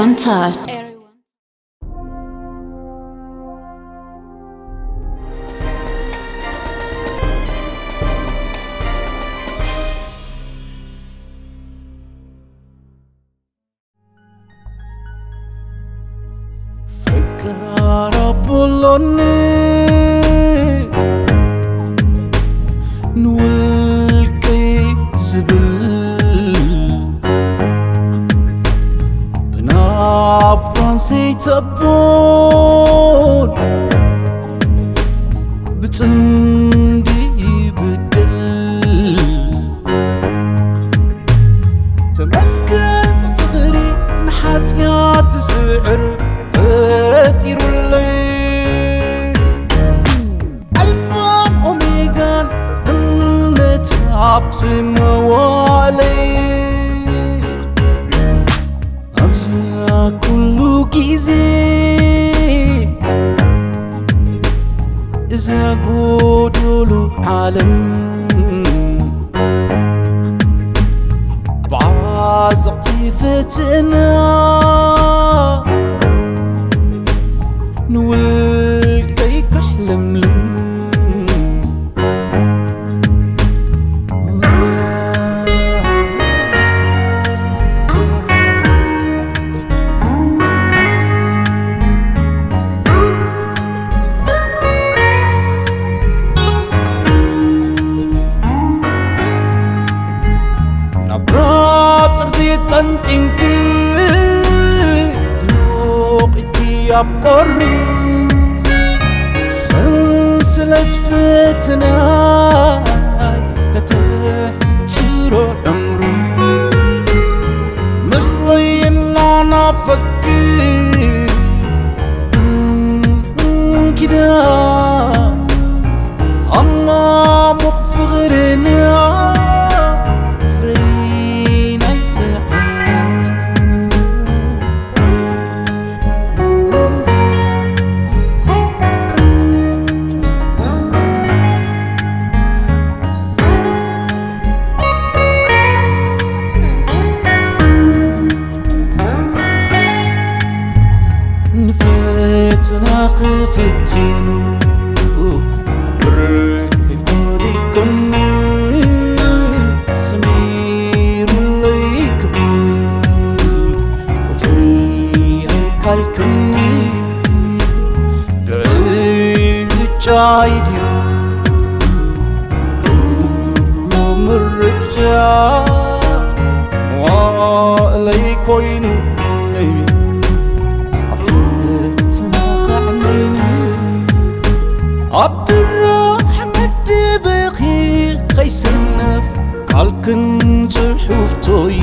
One time. ፈቃር ኣቦሎኒ ንውልቀይ ዝብል ብናባን ዘይተቦን ብጽምዲ ይብድል። ተመስገን ፍቕሪ ንሓጢኣት ዝስዕር ፈጢሩለይ። ኣልፋን ኦሜጋን እምነት ኣብ ዝመዋለይ። ኣብዚ ኩሉ ግዜ እዛ ጎዶሎ ዓለም ብዓዘቕቲ ፈተና ንውልቀይ ካሕለምልም። ናብ ራብ ጥርዚ ጠንጢንኪ ትሞቒኪ ኣብ ቁሪ ሰንሰለት ፈተና ከተሕጽሮ ዕምሩ ምስለይ እናናፈኪ እንኪዳ ኣማሙቕ ፍቕርና ፍሬ ናይ ስሕና። ንፈተና ክፍትኑ ብርክ ወዲቅኒ ሰሚሩለይ ክብል ቁፅሪ ኣይካልክኒ ብዕጫይ ድዩ ኩሉ ምርጫ መዋእለይ ኮይኑ ኣብ ፈተና ከዕነይኒ ኣብ ድራሕ መደበኺ ከይሰነፍ ቃልክን ጽሑፍቶይ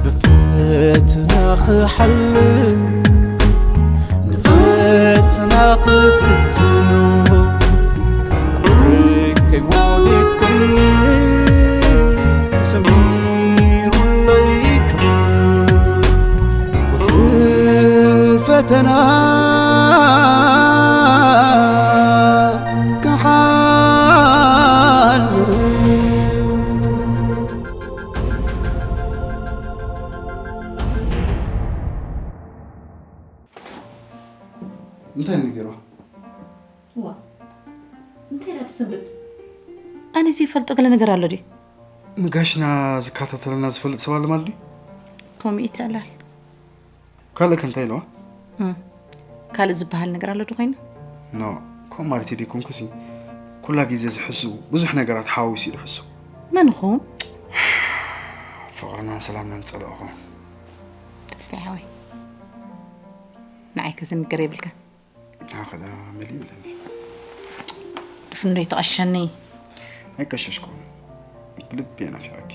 ብፈተና ክሓልፍ ንፈተና ክፍትኑ ርቀይ ወዲቅኒ ሰሚሩለይ ክብል ቁጽሪ ፈተና ክሓልፍ። እንታይ ንገርዋ? ዋ እንታይ ዳ ትስብል? ኣነ ዘይፈልጦ ገለ ነገር ኣሎ ድዩ? ንጋሽና ዝከታተለና ዝፈልጥ ሰብ ኣሎ ማለት ድዩ? ከምኡ ይትዕላል። ካልእ ከ እንታይ ኣለዋ? እም፣ ካልእ ዝበሃል ነገር ኣሎ ዶ ኮይኑ? ኖ፣ ከምኡ ማለት እዩ ደይኮንኩሲ። ኩላ ግዜ ዝሕስቡ ብዙሕ ነገራት ሓዋዊሱ እዩ ዝሕስቡ። መን ኹም? ፍቕርናን ሰላምናን ዝጸለእኹ። ተስፋይ ሓወይ፣ ንዓይ ከ ዝንገር የብልካ። ኣኸ ደኣ መሊኡ ይብለኒ። ድፍን ዶ ይተቐሸኒ? ኣይቀሸሽኩን። ብልቢ እየ ናፊቐኪ።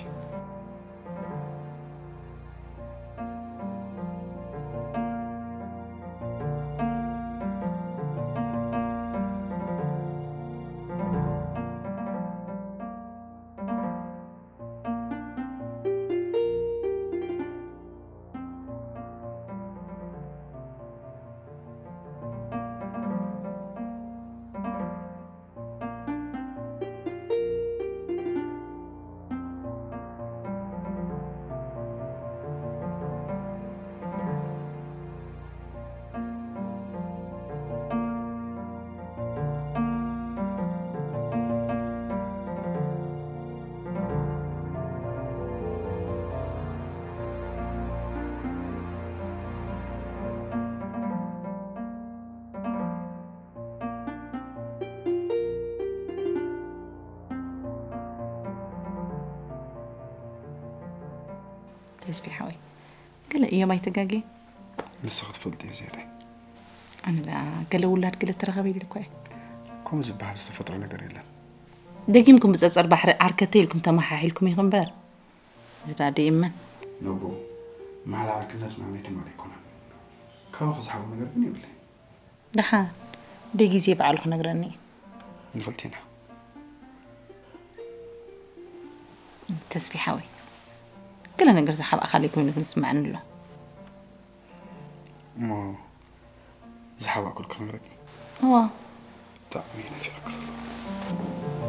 ተስፊ ሓወይ፣ ገለ እዮም ኣይተጋግየ። ንስኺ ትፈልጥዮ ዝያዳ። ኣነ ደኣ ገለ ውላድ ገለ ተረኸበ ኢለ እኮ እየ። ከምኡ ዝበሃል ዝተፈጥሮ ነገር የለን። ደጊምኩም ብጸጸር ባሕሪ ዓርከተይ ኢልኩም ተመሓሒልኩም ኢኹም እምበር፣ ዝዳዲ ይመን። ነቦ፣ ማዕላ ዓርክነትና ናይ ትማሊ ኣይኮነን። ካባኺ ዝሓቦ ነገር ግን የብለይን። ደሓን፣ ብግዜ ባዕሉ ክነግረኒ እዩ። ንኽልቴና። ተስፊ ሓወይ፣ ገለ ነገር ዝሓብኣኻለይ ኮይኑ ግን ስምዓኒ ኣሎ። እሞ ዝሓባእኩልኪ ክነግረኪ? እዋ። ብጣዕሚ እየ ናፊቐኪ ዘለኹ።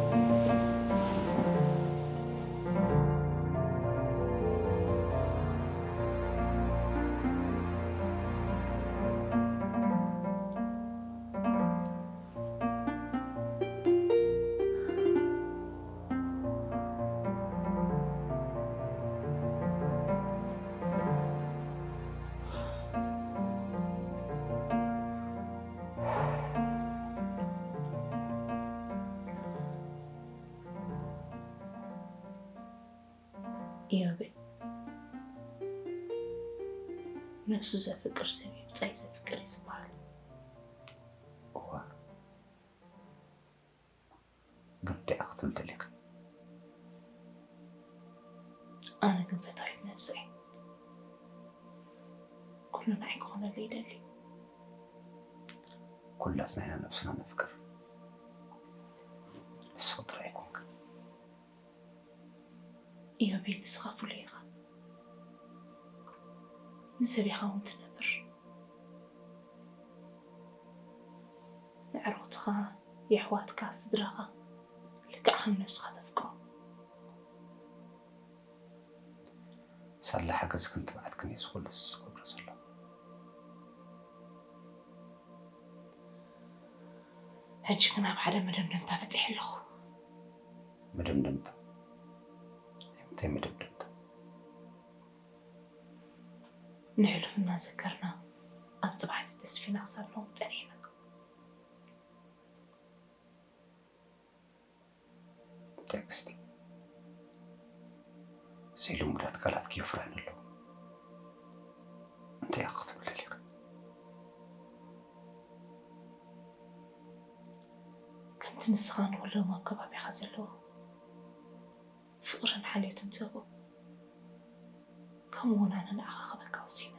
ኢዮቤ፣ ነብሱ ዘፍቅር ሰብ እዩ ብጻይ ዘፍቅር እዩ ዝበሃል። እዋ፣ ግን እንታይ ክትብል ደሊኺ? ኣነ ግን ፈታዊት ነብሰይ፣ ኩሉ ንዓይ ክኾነለይ ይደሊ። ኩላትና ኢና ነብስና ነፍቅር፣ ንስኺ ጥራይ ኣይኮንክን። ኢዮቤል፣ ንስኻ ፍሉይ ኢኻ። ንሰብ ኢኻ እውን ትነብር። ንዕሩኽትኻ፣ የሕዋትካ፣ ስድራኻ ልክዕ ከም ነብስኻ ተፍቅሮም። ሳላ ሓገዝክን ትብዓትክን እዩ ዝኹሉ ዝገብሮ ዘሎ። ሕጂ ግን ኣብ ሓደ መደምደምታ በጺሐ ኣለኹ። መደምደምታ? እንታይ መደምደምታ? ንሕሉፍ እናዘከርና ኣብ ጽባሕቲ ተስፊና ክሳብ ሎሚ ጸኒሕና። ትዕግስቲ፣ ዘይልሙዳት ቃላት ክየፍርሕኒ ኣለዎ። እንታይ ኢኻ ክትብል ደሊኻ? ከምቲ ንስኻ ንኹሎም ኣብ ከባቢኻ ዘለዉ ፍቕርን ሓልዮትን ትህቦም፣ ከምኡ እውን ኣነ ንዓኻ ክህበካ ወሲነ።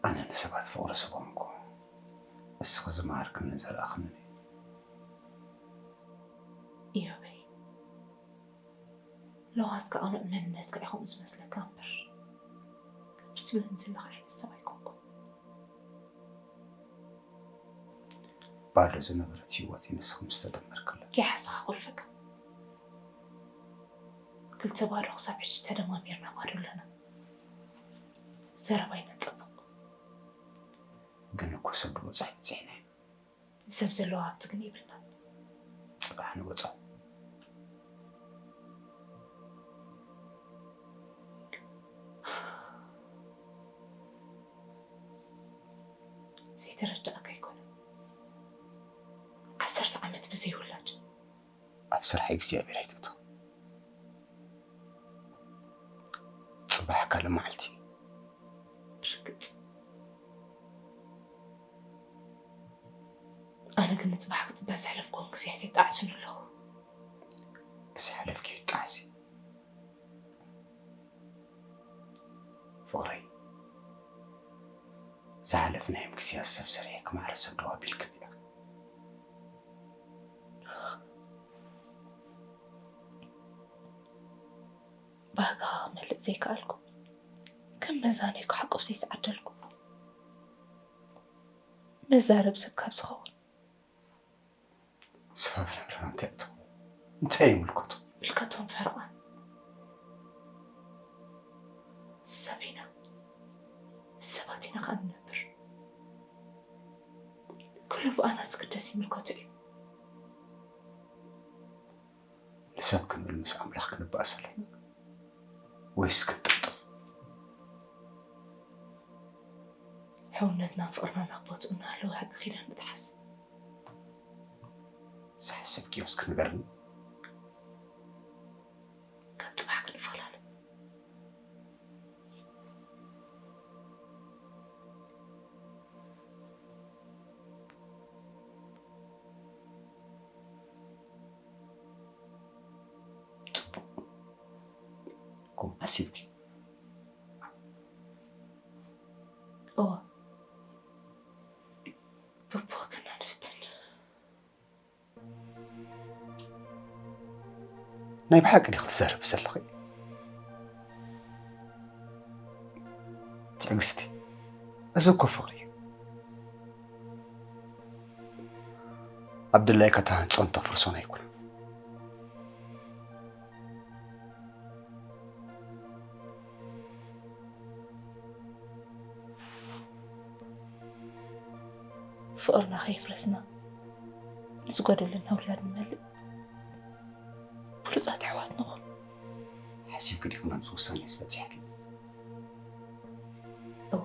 ኣነ ንሰባት ፍቕሪ ዝህቦም እኮ እስኺ ዝመሃርክንን ዘርኣኽንን እዩ። ኢዮበይ፣ ለውሃትካ ቅኑዕ መንነትካ እዩ ከምኡ ዝመስለካ እምበር፣ ብስብለን ዘለኻ ዓይነት ሰብ ኣይኮንኩን። ባዶ ዝነበረት ህይወተይ ንስኺ ምስ ተደመርክላ። ያሓስኻ ቁልፍካ። ክልተ ባዶ ክሳብ ሕጂ ተደማሚርና ባዶ ኣለና። ዘረባ ኣይነጸብቕ። ግን እኮ ሰብ ንወጻኢ በጺሕና ኢና። ንሰብ ዘለዎ ሃብቲ ግን የብልናን። ጽባሕ ንወጻኢ። ዘይተረዳእካ ኣይኮነን። ዓሰርተ ዓመት ብዘይ ውላድ። ኣብ ስራሕ እግዚኣብሔር ኣይትእቶ። ጽባሕ ካልእ መዓልቲ። ብርግጽ። ኣነ ግን ንጽባሕ ክጽበ ዘሕለፍክዎም ግዜያት ይጣዕሱኒ ኣለዉ። ብዝሓለፍክዮ ይጣዕሲ። ፍቕረይ፣ ዝሓለፍናዮም ግዜያት ሰብ ሰሪሐ ክማዕረ ሰብ ደው ኣቢልክን ኢኺ። ባህጋ ክመልእ ዘይከኣልኩ፣ ከም መዛነይ ክሓቁፍ ዘይተዓደልኩ፣ መዛረብ ሰብ ካብ ዝኸውን። ሰብ ኣብ ናብራና እንታይ ኣእተዎ? እንታይ ይምልከቶ? ምልከቶም ፈርዖን። ሰብ ኢና። ምስ ሰባት ኢና ከኣ ንነብር። ኩሉ ብኣና ዝግደስ ይምልከቶ እዩ። ንሰብ ክንብል ምስ ኣምላኽ ክንበኣስ ኣለና ወይስ ክንጥፍጥፍ? ሕውነትናን ፍቕርናን ኣብ ቦትኡ እናሃለወ ሕጊ ኪዳን ምጥሓስ። ዝሓሰብክዮ እስኪ ንገርኒ። ካብ ጽባሕ ክንዲ ከምኡ ሓሲብኪ? እወ፣ በብወገና ንፍትን። ናይ ብሓቂ ዲኺ ትዛረቢ ዘለኺ? ትዕግስቲ፣ እዚ እኮ ፍቕሪ እዩ። ኣብ ድላይካ ተሃንጾን ተፍርሶን ኣይኮነን። ፍቕርና ከይፍረስና፣ ንዝጎደለና ውላድ ንመልእ፣ ብሉጻት ኣሕዋት ንኹን። ሓሲብኪ ዲኺ ናብዚ ውሳኔ በጺሕኪ? እወ።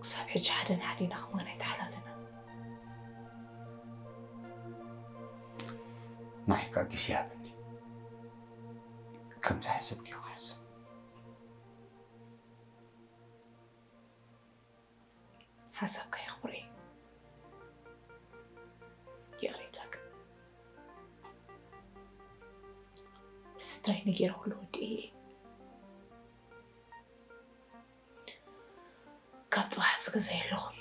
ክሳብ ሕጂ ሓደ ንሓደ ኢና ክንወን ኣይተሓላለናን። ንዓይ ከኣ ግዜ ሃብኒ። ከም ዝሓሰብክዮ ክሓስብ። ሓሳብካ የኽብሮ እየ። ይቕሬታ ግን፣ ንስድራይ ነጊረ ኩሉ ወዲኤ እየ። ካብ ጽባሕ ኣብዚ ገዛ የለኹን።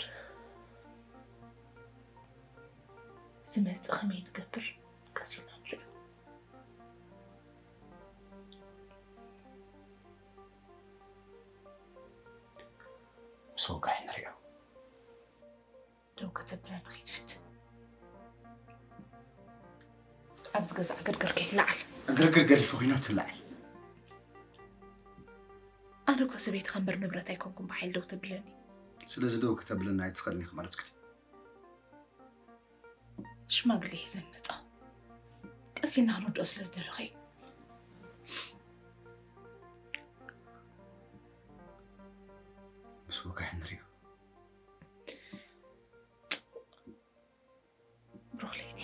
ዝመጽእ ከመይ ንገብር ቀስ ኢልና ንሪኦ። ምስ ወጋሒ ንሪኦ። ደው ከተብለኒ ከይትፍትን። ኣብዚ ገዛ ዕግርግር ከይትለዓል። ዕግርግር ገዲፉ ኹይና ትለዓል። ኣነ እኮ ሰበይትኻ እምበር ንብረት ኣይኮንኩን ብሓይሊ ደው ተብለኒ። ስለዚ ደው ከተብለኒ ኣይትኽእልን ኢኺ ማለት ክዲ። ሽማግሌ ሒዘን መጻ። ቀስ ኢልና ክንወድኦ ስለ ዝደለኹ እዩ። ምስ ወጋሒ ንሪኦ። ብሩኽ ለይቲ።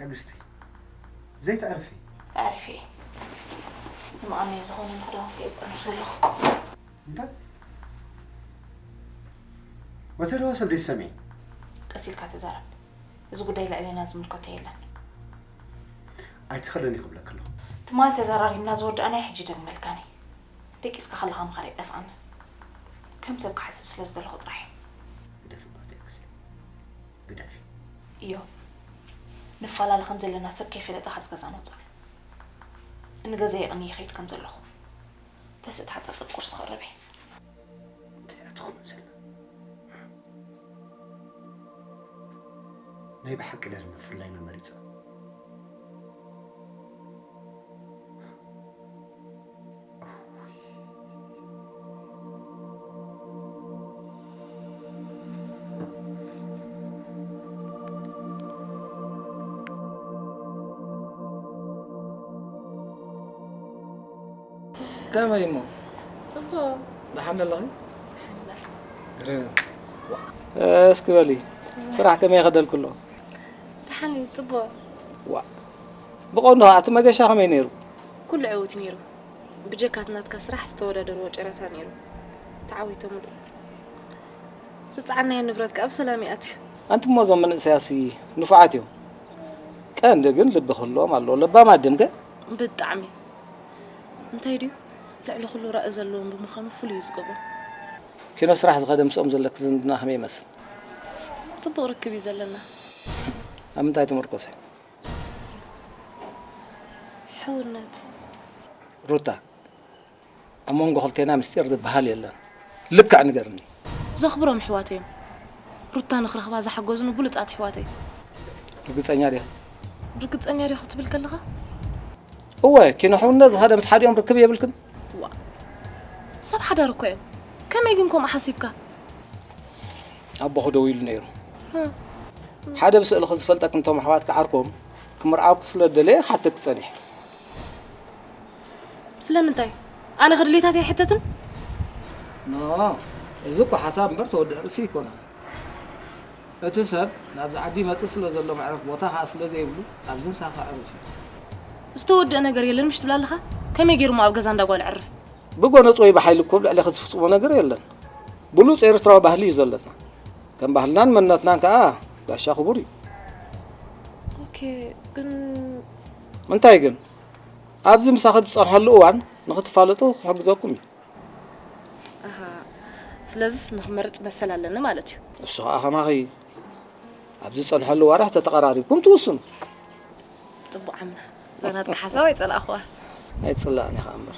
ትዕግስቲ፣ ዘይተዕርፊ። ኣዕሪፈ እየ። ንመቐነዪ ዝኾኑኒ ክዳውንቲ እየ ዝጠልብ ዘለኹ። እንታይ? ወዘለዋ ሰብ ደይሰምዒ። ቀስ ኢልካ ተዛረብ። እዚ ጉዳይ ልዕሌና ዝምልከቶ የለን። ኣይትኸደኒ ክብለኪ ኣለኹ። ትማሊ ተዘራሪብና ዝወዳእናዮ ሕጂ ይደግመልካን እየ። ደቂስካ ከለኻ ምኻድ ኣይጠፍኣንን። ከም ሰብ ክሓስብ ስለ ዝደለኹ ጥራሕ እየ። ግደፊ እባ ትዕግስቲ፣ ግደፊ። እዮብ፣ ንፈላለ ከም ዘለና ሰብ ከይፈለጠ ካብዚ ገዛ ንውጻእ። ንገዛይ የቐንየ ይኸይድ ከም ዘለኹ። ተስእ ተሓጻጸብ ቁርሲ ክቕርብ እየ። እንታይ እያ ትኸውን ዘላ? ናይ ብሓቂ ደርመ ፍላይና መሪጻ። ከመይ እሞ? ጽቡቕ። ደሓን ኣለኺ? ደሓን እየ። ግርም። እስኪ በሊ፣ ስራሕ ከመይ ይኸደልኪ ኣሎ? ደሓን እዩ፣ ጽቡቕ። ዋ፣ ብቐንዱ ኸኣ እቲ መገሻ ከመይ ነይሩ? ኩሉ ዕዉት ነይሩ። ብጀካ እቲ ናትካ ስራሕ ዝተወዳደርዎ ጨረታ ነይሩ። ተዓዊቶምሉ። ዝጸዓናዮ ንብረት ከኣ ብሰላም እዩ ኣትዩ። ኣንቲ እሞ እዞም መንእሰያትሲ ንፉዓት እዮም። ቀንዲ ግን ልቢ ክህልዎም ኣለዎ። ለባማት ድዮም ከ? ብጣዕሚ። እንታይ ድዩ? ልዕሊ ኩሉ ራኢ ዘለዎም ብምዃኑ ፍሉይ እዩ ዝገብሮም። ኪኖ ስራሕ ዝኸደ ምስኦም ዘለኪ ዝምድና ከመይ ይመስል? ጽቡቕ ርክብ እዩ ዘለና። ኣብ ምንታይ ትምርኮስ እዩ? ሕውነት። ሩታ፣ ኣብ መንጎ ክልቴና ምስጢር ዝበሃል የለን። ልክዕ ንገርኒ። ዘኽብሮም ኣሕዋተይ እዮም። ሩታ ንኽረኽባ ዝሓገዙኒ ብሉጻት ኣሕዋተይ። ርግጸኛ ዲኻ? ርግጸኛ ዲኹ ትብል ከለኻ? እወ፣ ኪኖ ሕውነት ዝኸደ ምስ ሓዲኦም ርክብ የብልክን? ዋእ፣ ሰብ ሓዳር እኮ እዮም። ከመይ ግን ከምኡ ሓሲብካ? ኣቦኹ ደዊሉ ነይሩ። ሓደ ብስእልኺ ዝፈልጠክን እቶም ኣሕዋትኪ ዓርኮም ክምርዓውኪ ስለ ዝደለየ ክሓተኪ ጸኒሐ። ስለምንታይ? ኣነ ከ ድሌታተይ ኣይሕተትን? ኖ፣ እዚ እኮ ሓሳብ እምበር ተወድእ ርእሲ ኣይኮነን። እቲ ሰብ ናብዚ ዓዲ ይመጽእ ስለ ዘሎ መዕረፊ ቦታ ከኣ ስለ ዘይብሉ ኣብዚ ምሳኺ ከዕርፍ እዩ። ዝተወደአ ነገር የለን ምሽ ትብል ኣለኻ? ከመይ ገይሩ እሞ ኣብ ገዛ እንዳ ጓል ይዕርፍ? ብጎነጽ ወይ ብሓይሊ እኮ ኣብ ልዕሌኺ ዝፍጽሞ ነገር የለን። ብሉጽ ኤርትራዊ ባህሊ እዩ ዘለና። ከም ባህልናን መንነትናን ከኣ ጋሻ ክቡር እዩ። ኦኬ፣ ግን እንታይ ግን? ኣብዚ ምሳኺ ኣብ ዝጸንሐሉ እዋን ንኽትፋለጡ ክሕግዘኩም እዩ። ኣሃ፣ ስለዚስ ንኽመርጽ መሰል ኣለኒ ማለት እዩ። እሱ ኸኣ ከማኺ። ኣብ ዝጸንሐሉ ዋርሕ ተተቐራሪብኩም ትውስኑ። ጽቡቕ ዓምና። እዛ ናትካ ሓሳብ ኣይጸላእኽዋ። ኣይትጽላእን ኢኻ እምበር።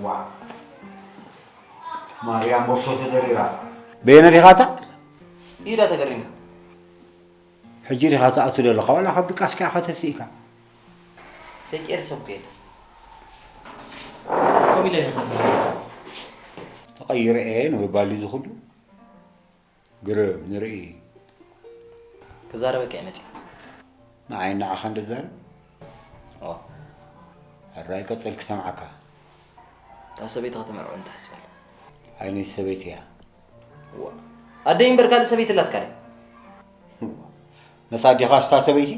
ዋእ ማርያም ቦርሶ ተደሪራ። በየነ ዲኻ እታ? ኢዳ ተገሪምካ። ሕጂ ዲኻ ትኣቱ ዘለኻ ዋላ ካብ ድቃስካ ኢኻ ተሲእካ? ተቀየር ሰብ እኮ የለን። ኮሚለ ይኸብል። ተቐይረ እየ ንምባል ድዩ ዝኹሉ? ግርም ንርኢ። ክዛረበካ እየ መፂእ። ንዓይ ንዓኻ እንደዛረብ? እወ። ሕራይ ቀፅል ክሰምዓካ። እታ ሰበይቲ ከተመርዖ እንተሓስባል። ዓይነይቲ ሰበይቲ እያ? እወ። ኣደይ እምበር ካልእ ሰበይቲ ኣላትካ ድያ? እወ። ነታ ኣዴኻ ስታ ሰበይቲ?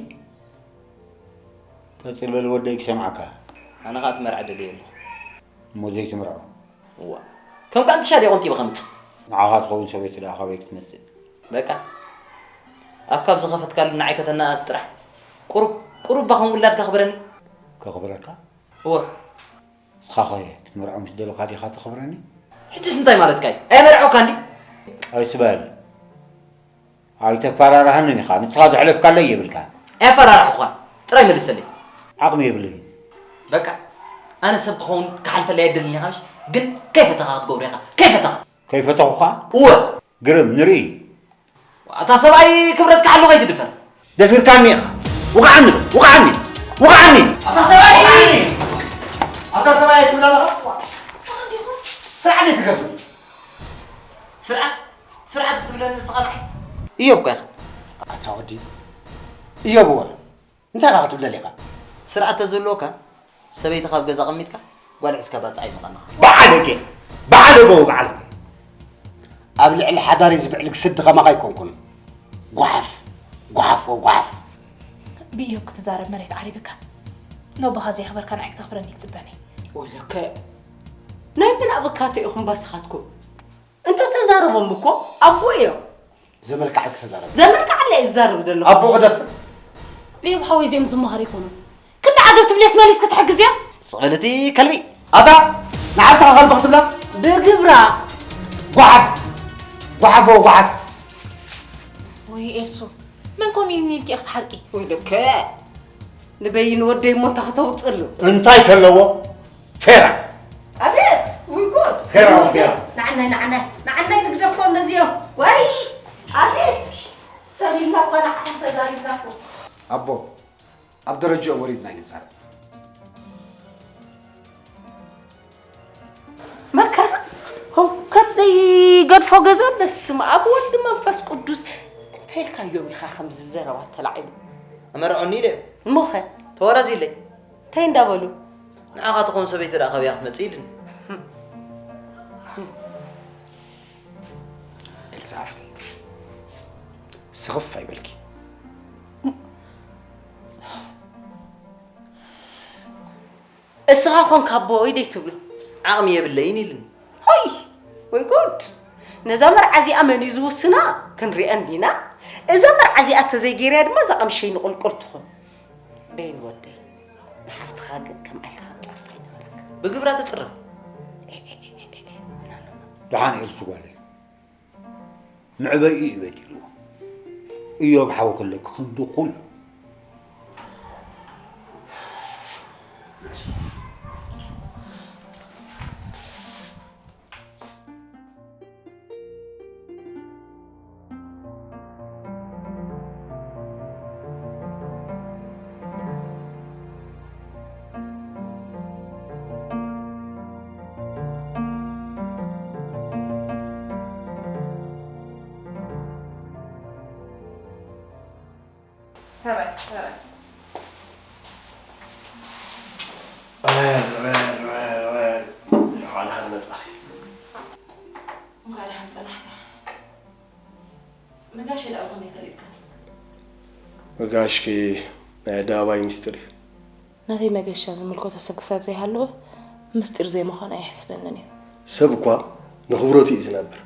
ቀፅል በል ወደይ ክሰምዓካ። ኣነ ኸዓ ትመርዓ ደልየ ኣለኹ። እሞ ዘይትምርዖ? እዋ። ከም ቃንትሻ ድየ ቆንጢበ ከምጽእ? ንዓኻ ትኸውን ሰበይቲ ደኣ ካበይ ክትመጽእ? በቃ። ኣፍካ ኣብ ዝኸፈትካሉ ንዓይ ከተነኣእስ ጥራሕ። ቁሩብ፣ ቁሩብ እባ ከም ውላድካ ክበረኒ። ከኽብረካ? እወ። ንስኻኸ ክትምርዖ ምስ ደለኻ ዲኻ ተኽብረኒ? ሕጅስ እንታይ ማለትካ እዩ? ኣየመርዐውካን ድዩ? ቀስ በል። ኣይተፈራርሃንን ኢኻ፣ ንስኻ ዘሕለፍካለይ የብልካን። ኣየፈራርሕኹኻን፣ ጥራይ መልሰለይ። ዓቕሚ የብለይን። በቃ፣ ኣነ ሰብ ክኸውን ክሓልፈለይ ኣይደልን ኢኻ ምሽ? ግን ከይፈተኻ ክትገብሮ ኢኻ፣ ከይፈተኻ። ከይፈተኹኻ? እወ። ግርም፣ ንርኢ። ኣታ ሰብኣይ ክብረትካ ሓሉ ከይትድፈር። ደፊርካኒ ኢኻ። ውቕዓኒ፣ ውቕዓኒ፣ ውቕዓኒ። ኣታ ሰብኣይ! ኣታ ሰብኣይ ትብል ኣለኻ? ስራሕ ድዩ ትገብር? ስርዓት ክትብለኒ ንስኻ ንዓይ? እዮብ እኮ ኢኻ። ኣታ ወዲ እዮብ እወ። እንታይ ኢኻ ክትብለኒ ኢኻ? ስርዓት ተዝህልወካ ሰበይቲ ካብ ገዛ ኣቐሚጥካ ጓል ሒዝካ ባጽዕ ኣይምቐንኻ። ባዓለገ! ባዓለገ ወባዓለገ! ኣብ ልዕሊ ሓዳረይ ዝብዕል ግስዲ ከማኻ ኣይኮንኩን። ጓሓፍ! ጓሓፍ ወጓሓፍ! ብእዮብ ክትዛረብ መሬት ዓሪብካ። ነቦኻ ዘየኽበርካ ንዓይ ክተኽብረኒ ኣይትጽበን እየ። ወይለከ! ናይ ምን ኣበካቶ ኢኹም ባስኻትኩም? እንተ ተዛረቦም እኮ ኣቦ እዮም። ዘመልክዓኪ ተዛረቢ። ዘመልክዓለይ እዛረብ ዘለኹ። ኣቦ ክደፍር። እዮብ ሓወይ እዚኦም ዝመሃሩ ኣይኮኑን። ክንዲ ዓገብ ትብልየስ መሊስኪ ትሕግዝያ? ስቕ በሊ እቲ ከልቢ። ኣታ ንዓልቲ ከልቢ ክትብላ? ብግብራ። ጓሓፍ። ጓሓፍ ወ ጓሓፍ። ወይ ኤልሱ፣ መን ኮን ኢልኒ ኢልኪ ኢኺ ትሓርቂ? ወይለከ ንበይን ወደይ እሞ እንታይ ከተውፅሉ? እንታይ ከለዎ? ፌራ። ኣቤት! ውይ ጉድ! ፌራ፣ ፌራ። ንዓናይ፣ ንዓናይ፣ ንዓናይ ንግደፎም ነዚኦም። ወይ! ኣቤት! ሰብ ኢልና እኳ ንዓኹም ተዛሪብናኩም። ኣቦ፣ ኣብ ደረጃኦም ወሪድና ንዛረብ። መከራ፣ ህውከት ዘይገድፎ ገዛ፣ በስመ ኣብ ወልድ መንፈስ ቅዱስ። እንታይ ኢልካዮም ኢኻ ከምዚ ዘረባ ተላዒሉ? ኣመርዖኒ ኢለ። እሞኸ? ተወረዚለይ። እንታይ እንዳበሉ? ንዓኻ ትኾን ሰበይቲ ደኣ ካበይ ክትመጽእ ኢልኒ። ኤልሳ ሓፍተይ፣ ስኽፍ ኣይበልኪ። እስኻ ኾንካ ኣቦይ ደይትብሎ። ዓቕሚ የብለይን ኢልኒ። ሆይ! ወይ ጉድ! ነዛ መርዓ እዚኣ መን እዩ ዝውስና? ክንሪኣ እንዲና። እዛ መርዓ እዚኣ ተዘይገይረያ ድማ እዛ ቀምሸይ ንቑልቁል ትኹን። በይን ወደይ፣ ንሓፍትኻ ግን ከምኣ ኢልካ ክትጸርፋ ኣይነበረካ። ብግብራ ትጽረፍ። ኤ፣ ኤ፣ ኤ፣ ኤ፣ ኤ፣ ምን ኣሎ? ደሓን እየ ዝጓለይ። መዕበይኡ እዩ በዲልዎ። እዮብ ሓው ክልክ ክንዲ ኩሉ። ሕራይ፣ ሕራይ። ወል፣ ወል፣ ወል፣ ወል። እንኳዕ ደሓን መጻኺ። እንኳዕ ደሓን ጸናሕካ። መጋሽ ደኣ ከመይ ፈሊጥካ? መጋሽኪ ናይ ኣደባባይ ሚስጥር እዩ። ናተይ መገሻ ዝምልከቶ ሰብ ክሳብ ዘይሃለወ፣ ምስጢር ዘይምዃኑ ኣይሕስበንን እዩ። ሰብ እኳ ንኽብረቱ እዩ ዝነብር።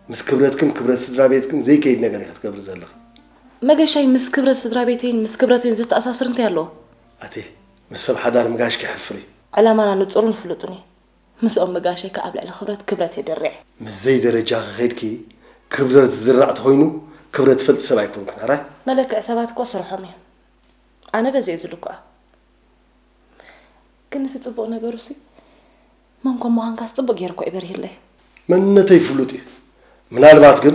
ምስ ክብረትክን ክብረት ስድራ ቤትክን ዘይከይድ ነገር ኢኺ ክትገብሪ ዘለኺ። መገሻይ ምስ ክብረት ስድራ ቤተይን ምስ ክብረተይን ዘተኣሳስር እንታይ ኣለዎ? ኣቴ፣ ምስ ሰብ ሓዳር ምጋሽኪ የሕፍር እዩ። ዕላማና ንጹርን ፍሉጥን እዩ። ምስኦም ምጋሸይ ከኣ ኣብ ልዕሊ ክብረት፣ ክብረት የደርዕ። ምስ ዘይደረጃኺ ኸይድኪ ክብረት ዝድራዕ ተኾይኑ፣ ክብረት ትፈልጢ ሰብ ኣይኮንክን፣ ሕራይ? መለክዒ ሰባት እኮ ስርሖም እዩ። ኣነ በዚ እየ ዝልክዖ። ግን እቲ ጽቡቕ ነገሩሲ፣ መን ከም ምዃንካስ ጽቡቕ ገይሩ እኮ እዩ በሪህለይ። መንነተይ ፍሉጥ እዩ። ምናልባት ግን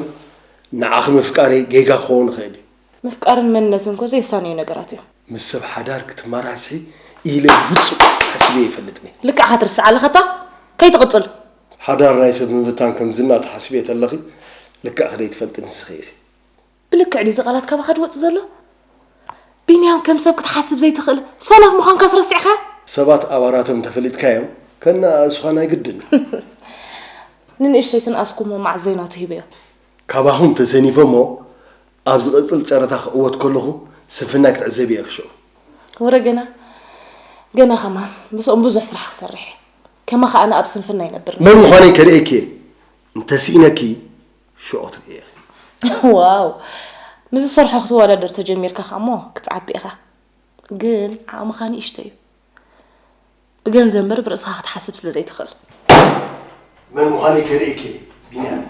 ንዓኺ ምፍቃረይ ጌጋ ክኸውን ይኽእል እዩ። ምፍቃርን መንነትን እኮ ዘየሳንዩ ነገራት እዮም። ምስ ሰብ ሓዳር ክትመራስሒ ኢለ ብፍጹም ሓሲበ ኣይፈልጥን እየ። ልክዕኻ ትርስዕ ኣለኻታ? ከይትቕጽል። ሓዳር ናይ ሰብ ምብታን ከም ዝና ተሓስብዮ ተለኺ ልክዕኺ ደይትፈልጢ ንስኺ ኢኺ። ብልክዕ ድዩ እዚ ቃላት ካባኻ ዝወጽእ ዘሎ? ቢንያም ከም ሰብ ክትሓስብ ዘይትኽእል ሰነፍ ምዃንካስ ረሲዕካ? ሰባት ኣባራቶም እንተፈሊጥካዮም ከነኣእሱኻ ናይ ግድን እዩ። ንንእሽተይ ትንኣስኩሞ መዓስ ዘይናቱ ሂበዮ። ካባኹም ተሰኒፈ እሞ ኣብ ዝቕጽል ጨረታ ክዕወት ከለኹ ስንፍናይ ክትዕዘቢ እየ ክሽዑ። ወረ ገና፣ ገና ከማን ምስኦም ብዙሕ ስራሕ ክሰርሕ እየ። ከማኻ ኣነ ኣብ ስንፍና ኣይነብርን። መን ምዃነይ ከርእየኪ እየ። እንተስኢነኪ ሽዑ ትርእየ። ዋው! ምስ ዝሰርሖ ክትወዳደር ተጀሚርካ ከኣ እሞ ክትዓቢ ኢኻ። ግን ዓቕምኻ ንእሽቶ እዩ። ብገንዘብ እምበር ብርእስኻ ክትሓስብ ስለ ዘይትኽእል። መን ምዃነይ ከርእየኪ እየ፣ ቢንያም።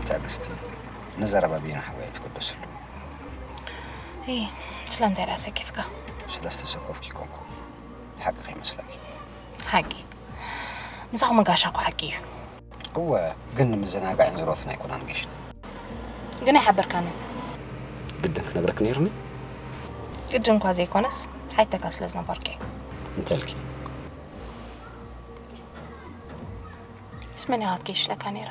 ትዕግስቲ፣ ንዘረባ ቢና ሓወይ ኣይትገደስሉ። እይ፣ ስለምንታይ ደኣ ሰኪፍካ? ስለ ዝተሰከፍኩ ኣይኮንኩን። ሓቂ ከይመስለኪ። ሓቂ ምሳኹም መጋሻ እኮ ሓቂ እዩ። እወ፣ ግን ንምዝናጋዕን ዝሮትን ኣይኮናን ገሽና። ግን ኣይሓበርካንን። ግድን ክነግረክ ነይሩኒ። ግድን እኳ ዘይኮነስ ሓይተካ ስለ ዝነበርኩ እዩ። እንተልኪ ምስ መን ኢኻ ክትገይሽ ኢለካ ነይረ?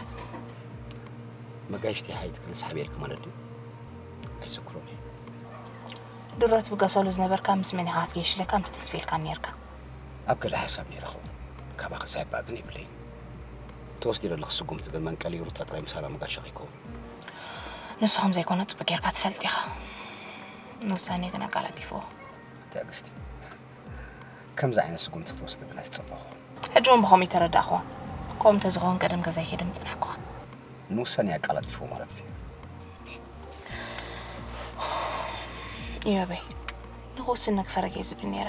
መጋይሽቲ ሓይት ክንስሓብ ኢልክ ማለት ድዩ? ኣይዝክሮን እየ። ድሮ ትብገሰሉ ዝነበርካ ምስ መን ኢኻ ክትገይሽ ኢለካ ምስ ተስፌልካ ነይርካ። ኣብ ገለ ሓሳብ ነይረ ኸውን። ካባኺ ሳይባእ ግን የብለይን። ተወስዲ ዘለኺ ስጉምቲ ግን መንቀሊ ሩታ ጥራይ ምሳላ መጋሻ ከይከውን። ንሱ ከም ዘይኮነ ጽቡቅ ጌርካ ትፈልጥ ኢኻ። ንውሳኔ ግን ኣቀላጢፍዎ። ትዕግስቲ፣ ከምዚ ዓይነት ስጉምቲ ክትወስዲ ግን ኣይትጸበኹ። ሕጂ እውን ብኸምኡ ተረዳእኽዎ። ከምኡ እንተዝኸውን ቀደም ገዛይ ከይደ ምጽናሕኩኻ። ንውሳኔ ኣቀላጢፍዎ ማለት እዩ። እዮበይ፣ ንኽውስን ንክፈረግ እየ ዝብል ነይረ።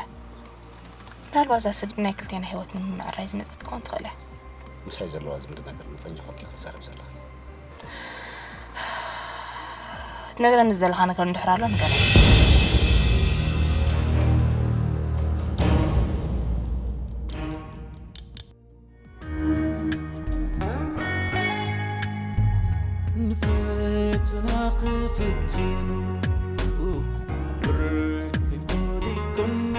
ምናልባት እዛ ስድሪ ናይ ክልቴና ህይወት ንምምዕራይ ዝመፀት ትኸውን ትኽእል እያ። ምሳይ ዘለዋ ዝምድና ግን መፀኛ ኮንኪ ክትዛረብ ዘለኺ። ትነግረኒ ዘለኻ ነገር እንድሕር ኣሎ ንገረኒ። ንፈተና ክፍትኑ ብርክ ወዲቆኒ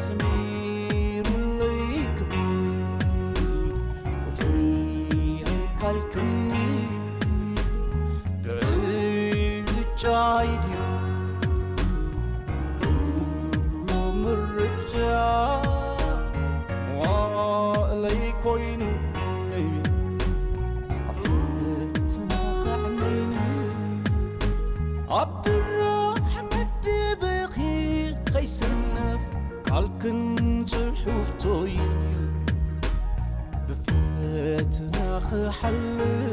ሰሚሩለይ ክብል ቁፅሪ ኣይካልክኒ ብርጫይ ድዩ ኩሉ ምርጫ መዋእለይ ኮይኑ ኣብ ፈተና ከዕነይኒ ኣብ ድራሕ መደበኺ ከይሰነፍ ቃልክን ጽሑፍቶይ ብፈተና ክሓልፍ